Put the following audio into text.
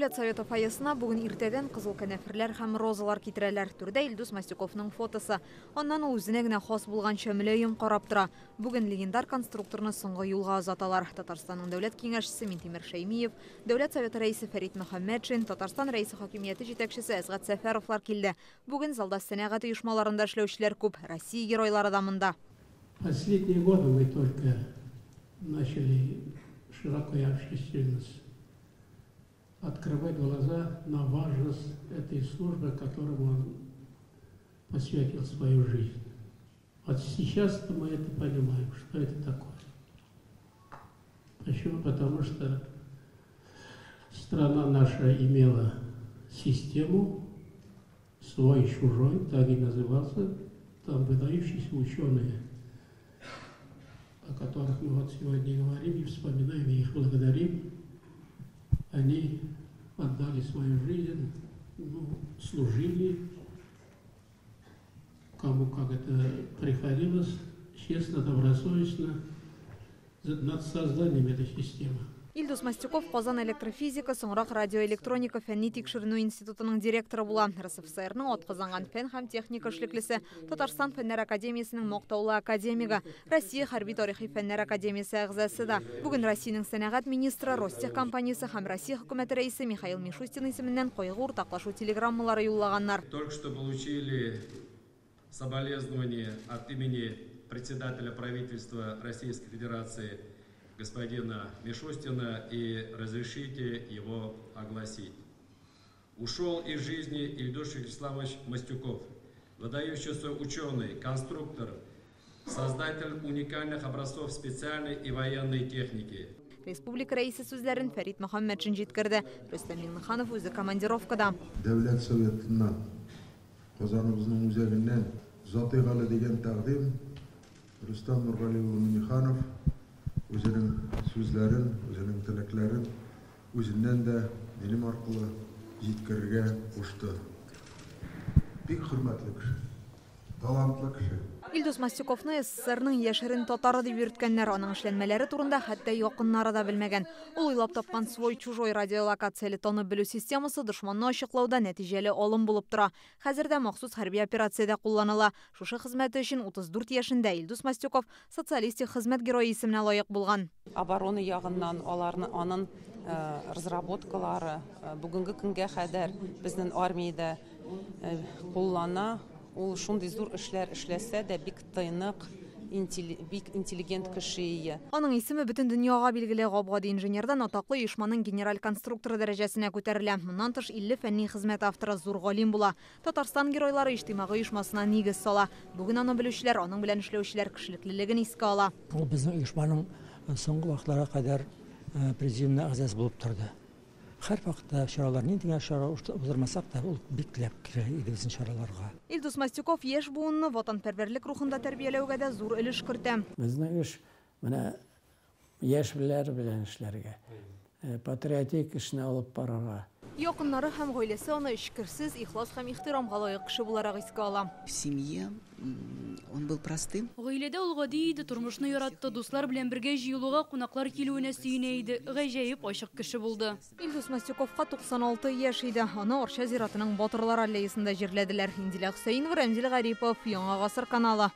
Дәүләт Советы фойесына бүген иртәдән кызыл канәферләр һәм розалар китерәләр. Түрдә Илдус Мастюковның фотосы. Аннан ул үзенә генә хас булганча мөлаем карап тора. Бүген легендар конструкторны соңгы юлга озаталар. Татарстанның Дәүләт Киңәшчесе Минтимер Шәймиев, Дәүләт Советы рәисе Фәрит Мөхәммәтшин, Татарстан Рәисе хакимияте җитәкчесе Әсгать Сәфәровлар килде. Бүген залда сәнәгать оешмаларында эшләүчеләр күп, Россия геройлары да монда. Последние годы мы только начали широкую общественность открывать глаза на важность этой службы, которому он посвятил свою жизнь. Вот сейчас мы это понимаем, что это такое. Почему? Потому что страна наша имела систему, свой-чужой, так и назывался, там выдающиеся ученые, о которых мы вот сегодня говорим и вспоминаем, и их благодарим. Они отдали свою жизнь, ну, служили, кому как это приходилось, честно, добросовестно, над созданием этой системы. Илдус Мастюков Казан электрофизика, соңрак радиоэлектроника фәнни тикшеренү институтының директоры була. РСФСРның атказанган фән һәм техника эшлеклесе, Татарстан Фәннәр академиясенең мактаулы академигы, Россия хәрби тарихи фәннәр академиясе әгъзасы да. Бүген Россиянең сәнәгать министры, Ростех компаниясе һәм Россия хөкүмәте рәисе Михаил Мишустин исеменнән кайгы уртаклашу телеграммалары юллаганнар. Только что получили соболезнования от имени председателя правительства Российской Федерации господина Мишустина и разрешите его огласить. Ушел из жизни Ильдус Исламович Мастюков, выдающийся ученый, конструктор, создатель уникальных образцов специальной и военной техники. Республика рәисе сүзләрен Фәрит Мөхәммәтшин җиткерде. Рөстәм Миңнеханов үзе командировкада. Дәүләт Советыннан, Казаныбызның үзәгеннән озатыйк әле дигән тәкъдим Рөстәм Нургали улы Миңнеханов үзенең сүзләрен, үзенең теләкләрен үзеннән дә минем аркылы җиткерергә кушты. Бик хөрмәтле кеше, талантлы кеше. Илдус Мастюковны СССРның яшерен татары дип йөрткәннәр. Аның эшләнмәләре турында хәтта якыннары да белмәгән. Ул уйлап тапкан свой-чужой радиолокацияле танып белү системасы дошманны ачыклауда нәтиҗәле алым булып тора. Хәзер дә махсус хәрби операциядә кулланыла. Шушы хезмәте өчен 34 яшендә Илдус Мастюков социалистик хезмәт герое исеменә лаек булган. Оборона ягыннан аларны аның разработкалары бүгенге көнгә кадәр безнең армиядә куллана. Ул шундый зур эшләр эшләсә дә бик тыйнык, бик интеллигент кеше ие. Аның исеме бөтен дөньяга билгеле. Гап-гади инженердан атаклы оешманың генераль конструкторы дәрәҗәсенә күтәрелә. Моннан тыш 50 фәнни хезмәт авторы, зур галим була. Татарстан геройлары иҗтимагый оешмасына нигез сала. Бүген аны белүчеләр, аның белән эшләүчеләр кешелеклелеген искә ала. Ул безнең оешманың соңгы вакытларга кадәр президиумның әгъзасы булып торды. Һәр вакытта чаралар, нинди генә чара уздырмасак та, ул бик теләп керә иде безнең чараларга. Илдус Мастюков яшь буынны ватанпәрвәрлек рухында тәрбияләүгә дә зур өлеш кертә. Безнең эш менә яшьләр белән эшләргә, патриотик эшне алып барырга. Якыннары һәм гаиләсе аны эчкерсез, ихлас һәм ихтирамга лаек кеше буларак искә ала. В семье он был простым. Гаиләдә ул гади иде, тормышны яратты, дуслар белән бергә җыелуга, кунаклар килүенә сөенә иде. Гаҗәеп ачык кеше булды. Илдус Мастюковка 96 яшь иде. Аны Арча зиратының Батырлар аллеясында җирләделәр. Индилә Хөсәенова, Рәмзил Гарипов, Яңа Гасыр каналы.